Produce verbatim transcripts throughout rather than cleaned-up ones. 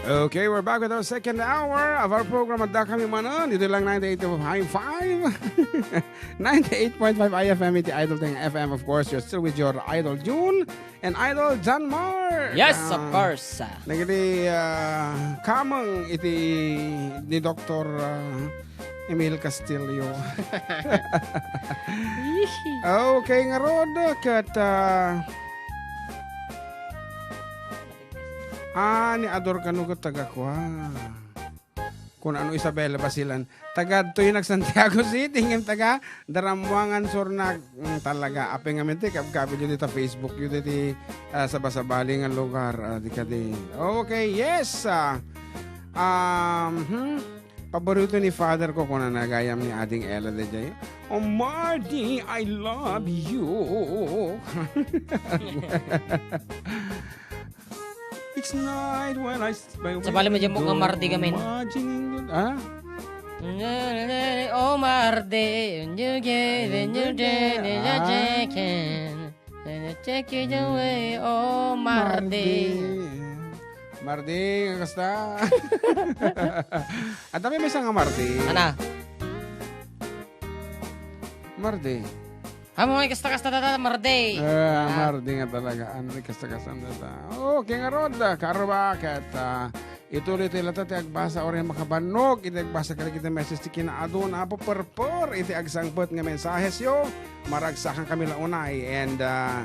Okay, we're back with our second hour of our program. Adda kami manen, dito lang ninety-eight point five. ninety-eight point five I F M, iti Idol Teng F M. Of course, you're still with your Idol June and Idol John Mark. Yes, of Ah, course. Nagiti, ah, kameng iti ni Doktor, ah, Emil Castillo. Okay, ngarud, ket, ah, ah, ni Ador kano ket taga kua. Kun ano Isabela Basilan. Taga adtoy nag Santiago City, ngem taga Darambuangan Sur na, mm, talaga. Apay ngamin ti kabkabilyo dita Facebook, yu diti, ah, sabasabali nga lugar. Ah, di kadi. Okay, yes. Ah, um, hmm. Paborito ni father ko, kuna nagayam ni Ading Ella de Jay. Oh, Mardi, I love you. It's night when I s-, by Sabali mo dyan mo nga Mardi kami. Imagining, ah? Oh, Mardi, you get it, you get it, you Ah. Can. Take it away, oh, Mardi. Mardi, kasta. Adda mi maysa nga Mardi. Ana? Mardi. Amo nga kasta-kasta dada, Mardi. Ah, Ah. Mardi nga talaga. Ano ni kasta-kasta dada? Okay, ngarud, ah, karuba, ket, ah, ituloy ti latta ti agbasa, uray makabannog iti agbasa kadagiti message ti kinaaduna, Apo Perper, iti agsangpet nga mensahesyo. Maragsakan kami la unay. And, ah,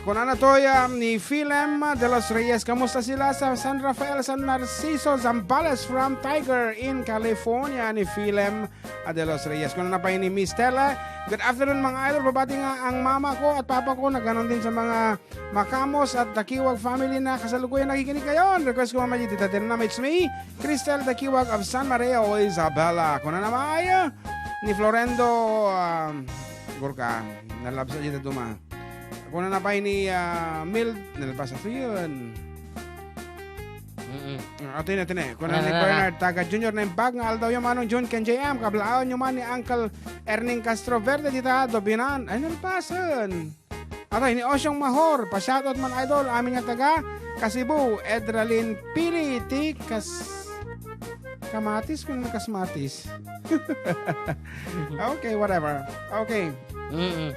kunana toy, ah, ni Philem de los Reyes, kamusta sila sa San Rafael, San Narciso, Zambales from Tiger in California, ni Philem, ah, de los Reyes. Kunana pay ni Miss Stella, "Good afternoon, mga idol. Pabati nga ang mama ko at papa ko, nagganon din sa mga Makamos at Takiwag family na kasalukuyan nakikinig ngayon. Request ko, Mama G, tita, tita, it's me, Cristel Takiwag of San Maria, Isabela." Kunana pay ni Florendo, um, Gurka, nalabsa dita duma. Kunana pay ni, ah, Mild, nalabas ato yun. Mm-mm. Ah, ato yun, ato yun eh. Kunana ni Bernard, taga Junior na yung bag nga aldaw yung manong June ken J M, kablaon yung man ni Uncle Erning Castro Verde dita, Dobinan. Ay, nalpasan. Atay, ni Osyong Mahor, pa-shoutout man, idol, amin nga taga Kasibu, Edralin Pili, ti Kas-, Kamatis, kung Kasmatis. Okay, whatever. Okay. Mm-mm.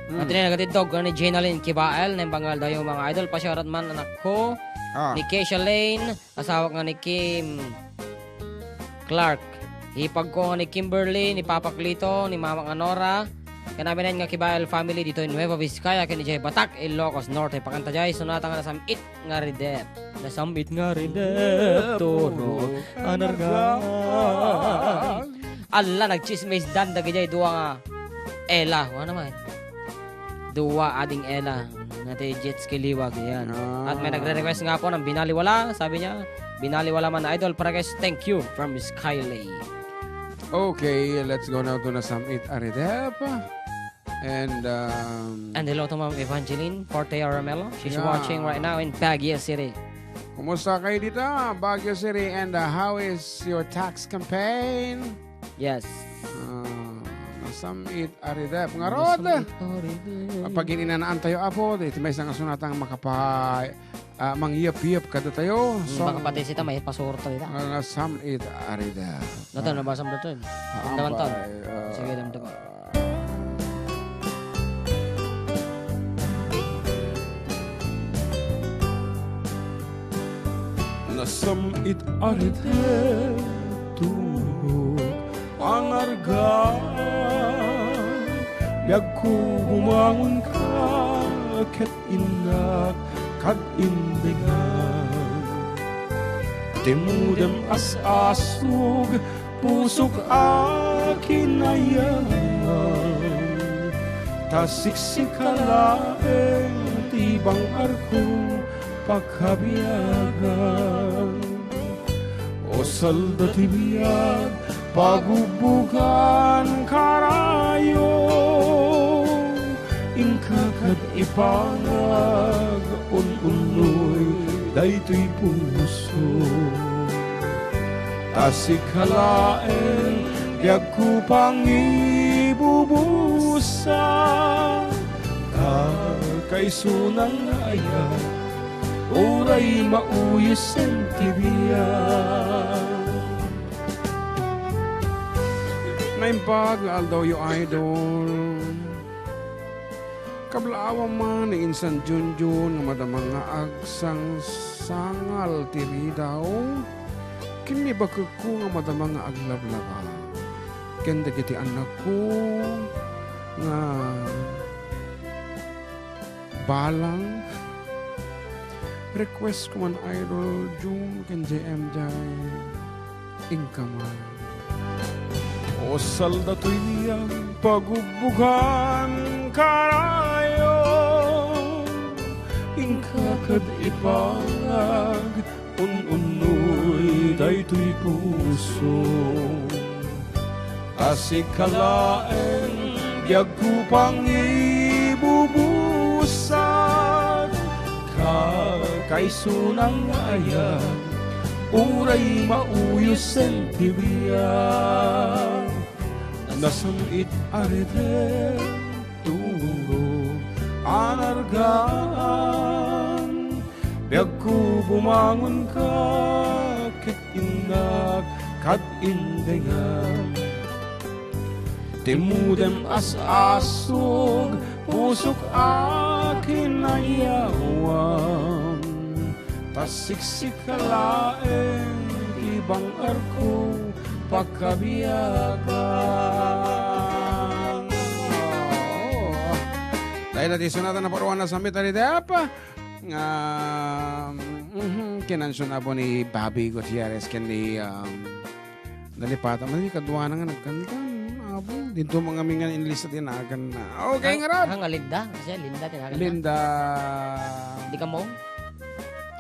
Mm. At rin, nagatiddog, ni Jenalyn Kibael, na yung bangal daw yung mga idol, pa-shoutout man, anak ko, Ah. ni Keisha Lane, asawa nga ni Kim Clark. Hipag ko nga ni Kimberly, ni Papa Clito, ni Mama nga Nora. Ken amin nga Kibael family ditoy Nueva Vizcaya, ken idiay Batac, Ilocos Norte. Pakanta jay, sonata nga Nasam-it nga Ridep. Nasam-it nga Ridep, turo, anarga. Alla, nagchismis dan, dagidiay dua nga Ella. Ano man? Dua, Ading Ella, nga ti jet ski liwag, yan. Ah. At may nagre-request nga po ng Binaliwala, sabi niya, "Binaliwala man, idol, Paranaque, thank you from Skylay." Okay, let's go now to Nasam-it a Ridep. And, um, And hello to Ma'am Evangeline Forte Aramelo. She's Yeah. watching right now in Baguio City. Kumusta kayo dita, Baguio City? And, uh, how is your tax campaign? Yes. Ah, Nasam-it a Ridep. Ngarud. Nasam-it a Ridep. Pag ininanaan tayo, Apo, di, ti maysa nga sonatang makapa-, ah, mangyep-yep kada tayo. Hmm, So, baka pati sita, may pasuro tayo, da. Ah, Nasam-it a Ridep. Natan, Ah. nabasam da to, eh. Ah, Tindawan ton. Bay, ah. Sige, damdam. Nasam-it a Ridep, turo, anarga. Biagko bumangonka ket innak kad indingan. Timudem as-asug, pusok a kinayawang, ta siksika laeng ti bang-arko pakabiagan. O salda ti biag, pagubbugan karayo, inka kad ipanag, un-unnoy daytoy puso. Ta sika laeng biagko pangibubusa, ta kaiso nang ayat, Uray mauyosen ti biag. Naimbag nga aldawyo, idol. Kablaawam man ni Insan Junjun nga madama nga agsangsangal ti ridaw, ken ni bakekko nga madama nga aglablaba, ken dagiti annakko nga balang. Request ko man, Idol Jun ken J M Jai. Inka man. O saldatoy a pagubbugan karayo, inka kad ipag un-unnoy daytoy puso. Ta sika laeng biagko pangibubusat, kakaisuna nga ayat, uray mauyosen ti biag. Nasam-it a reten, turo a nargaan, biagko bumangonka ket innak kad indengam. Timmudem as-asog, pusok a kinayawam. Ta siksika laeng ti bang-arko pagkabiagan. Oo. Dayta ti sonata nga parwan a nasam-it a reten nga, mhm, kinansion apo ni Bobby Gutierrez ken ni, um, Nalipatan man, kaduana nga nagkanta, mm, apo. Dinto man kami nga inlista ti naganna. Okay, ngarud. Ah, nga Linda. Siya, Linda, ti naganna. Linda. Di ka mo?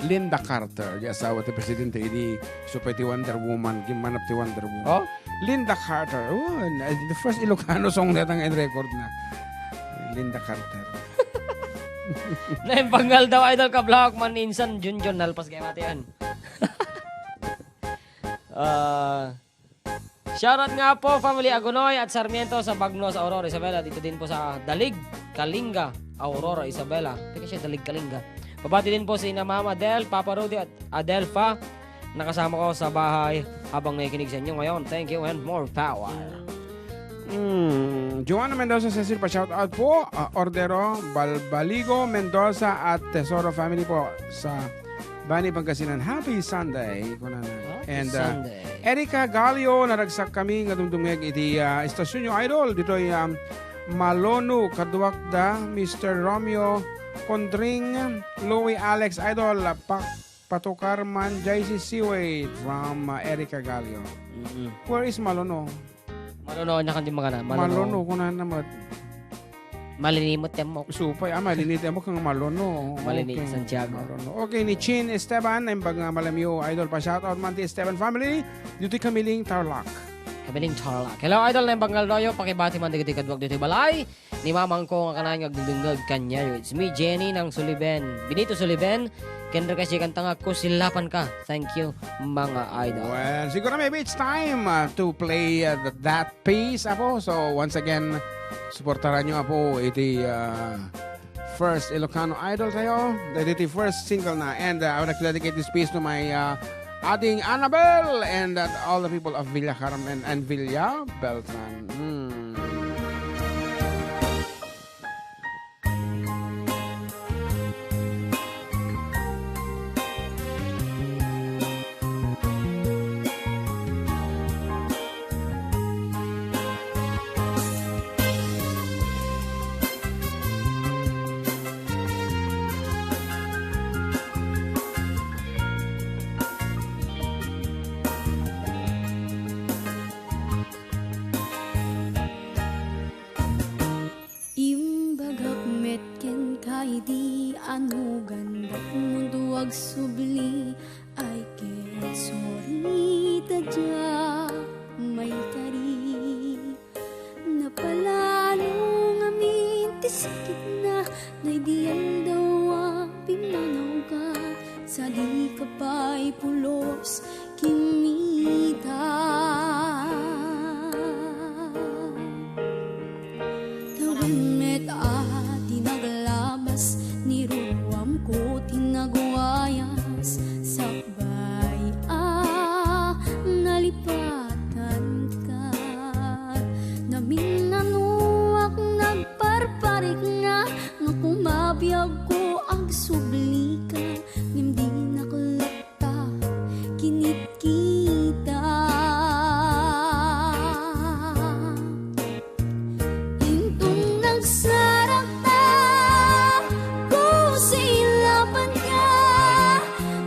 Linda Carter, di asawa ti presidente, idi supay ti Wonder Woman, gimmanap ti Wonder Woman. Oh? Linda Carter. Oh, na-, the first Ilocano song na nga in-record na. Linda Carter. Naimbag nga aldaw, idol, kablak man ni Insan Junjun, nalpas kay matian. Ah, shoutout nga po, family Agunoy at Sarmiento sa Bagnos, Aurora, Isabela. Dito din po sa Dalig, Kalinga, Aurora, Isabela. Teka siya, Dalig, Kalinga. Pabati din po si Ina Mama Del, Papa Rudy at Adelfa. Nakasama ko sa bahay habang nakikinig sa inyo ngayon. Thank you and more power. Hmm, Joanna Mendoza, Cecil, pa-shoutout po. Ah, Ordero, Balbaligo, Mendoza at Tesoro family po sa Bani, Pangasinan. Happy Sunday, kunana. Happy And, uh, Sunday. Erica Galio, naragsak kami nga dumdumngeg iti, uh, estasyonyo, idol. Ditoy, um, Malono, kaduak da, Mister Romeo Condring, Louie, Alex, idol, uh, pa-, patukar man, J C Siway from, uh, Erica Galio. Mm-mm. Where is Malono? Malono, anya kan di magana? Malono. Malono, kunana met. Malini met ti ammok. Supay, ah, malini ti ammok nga Malono. Malini, okay. Santiago. Malono. Okay, ni Chin Esteban, naimbag nga malamyo, idol, pa-shoutout man ti Esteban family, ditoy Kamiling, Tarlac. Kamiling, Tarlac. Hello, idol, naimbag nga aldawyo, pakibati man dagiti kaduak ditoy balay. Ni mamangko nga kanayon nga agdudungag kaniayo. It's me, Jenny, nang Suliben. Benito Suliben, ken request kanta nga Kusilapan Ka. Thank you, mga idol. Well, siguro maybe it's time, uh, to play, uh, th-, that piece, apo. So, once again, suportaran nyo, apo, iti, uh, first Ilocano Idol tayo. Iti first single na. And, uh, I would like to dedicate this piece to my, uh, ading Annabel and, uh, all the people of Villa Carmen and Villa Beltran. Hmm. Imbagak met kenka idi anugan dakmunto agsubli, ay ket sorry ta diak maikari. Napalalo ngamin ti sakitna, no idi aldaw a pimmanawka, sadika pay pulos, kimmita. Tawen met a ti naglabas, niruruamko ti nagwa Nga kumabiagko, agsublika, ngem dinak latta kinitkita. Inton nagsarakta, kusilapanka,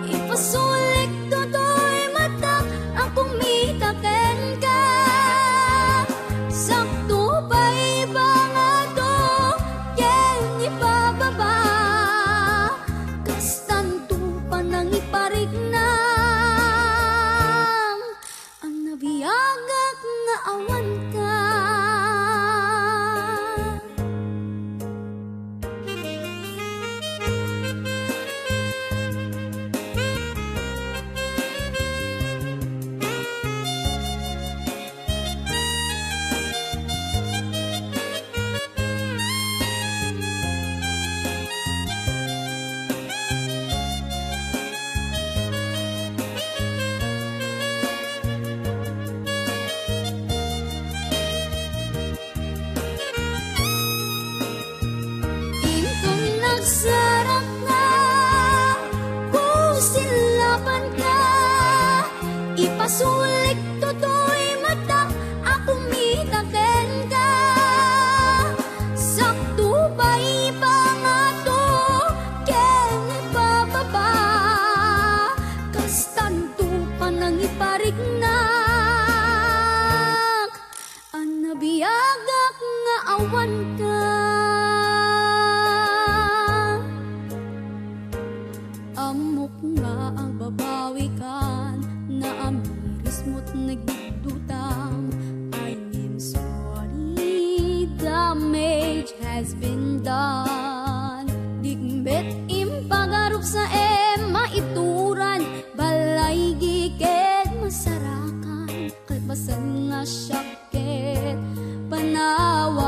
ipasulik totoy matak a kumita kenka. Sakto pay pangato ken ipababa, kastanto panangipariknak. Annabiagak nga awanka. Inton nagsarakta, kusilapanka, ipasulik totoy matak a kumita kenka. Sakto pay pangato ken ipababa, kastanto panangipariknak. Annabiagak nga awanka. Ammok nga agbabawikan, naamirismo't nagduddutam. I am sorry, damage has been done. Dikmet impagarup sa em maituran, balay giked masarakan, kalpasan nga siak ket panawam.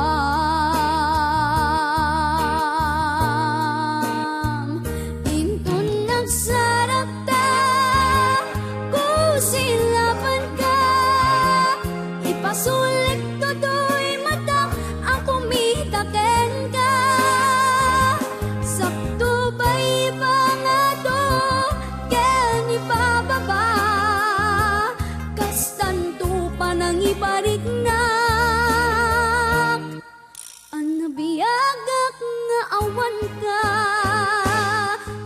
Inton nagsarakta, kusilapanka, ipasulik totoy matak a kumita kenka. Sakto pay pangato ken ipababa, kastanto panangipariknak. Annabiagak nga awanka,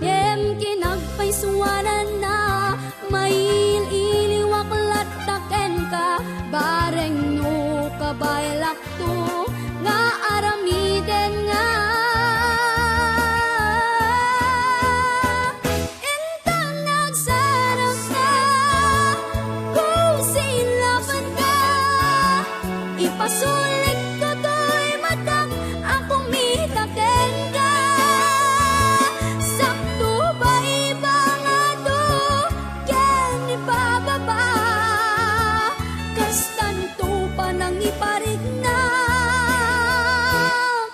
ngem kinagpaysuananna, mail-iliwak latta kenka, bareng no kabaelakto nga aramiden nga. Inton nagsarakta, kusilapanka, ipasulik totoy matak a kumita kenka. Sakto pay pangato ken ipababa, kastanto panangipariknak.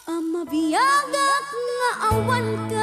Annabiagak nga awanka.